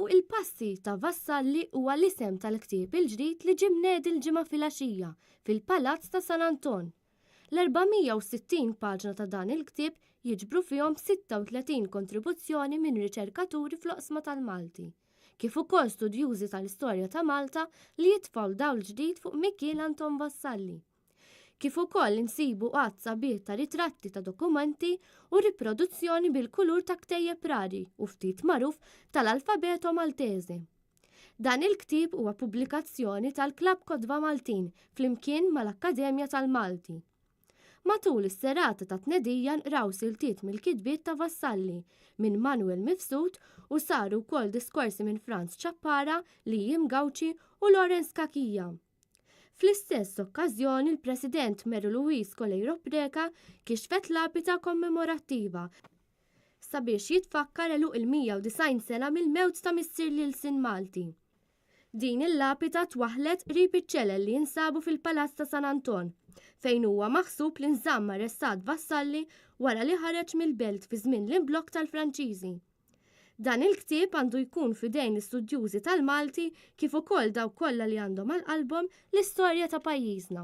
Fuq il-passi ta' Vassalli huwa l-isem tal-ktieb il-ġdid li ġie mnedi l-Ġimgħa filgħaxija fil-Palazz ta' San Anton. L-460 paġna ta' dan il-ktieb jiġbru fihom 36 kontribuzzjoni minn riċerkaturi fl-oqsma tal-Malti, kif ukoll studjużi tal-istorja ta' Malta li jitfgħu dawl ġdid fuq Mikiel Anton Vassalli. Kif ukoll insibu għadd sabiħ ta' ritratti ta' dokumenti u riproduzzjoni bil-kulur ta' ktejjeb rari u ftit magħruf tal-Alfabeto Maltese. Dan il-ktieb huwa pubblikazzjoni tal-Klabb Kotba Maltin flimkien mal-Akkademja tal-Malti. Matul is-serata ta' tnedija nqraw siltiet mill-kitbiet ta' Vassalli minn Manuel Mifsud u saru wkoll diskorsi minn Frans Ciappara, Liam Gauci u Lawrence Cachia. Fl-istess okkażjoni l-President Mary Louise Coleiro Preca kixfet lapida kommemorattiva sabiex jitfakkar għeluq il-190 sena mill-mewt ta' missier l-ilsien Malti. Din il-lapida twaħħlet qrib iċ-ċelel li jinsabu fil-Palazz ta' San Anton, fejn huwa maħsub li nżamm arrestat Vassalli wara li ħareġ mill-belt fi żmien l-imblokk tal-Franċiżi. Dan il-ktieb għandu jkun f'idejn l-istudjużi tal-Malti kif ukoll dawk kollha li għandhom għal qalbhom l-istorja ta' pajjiżna.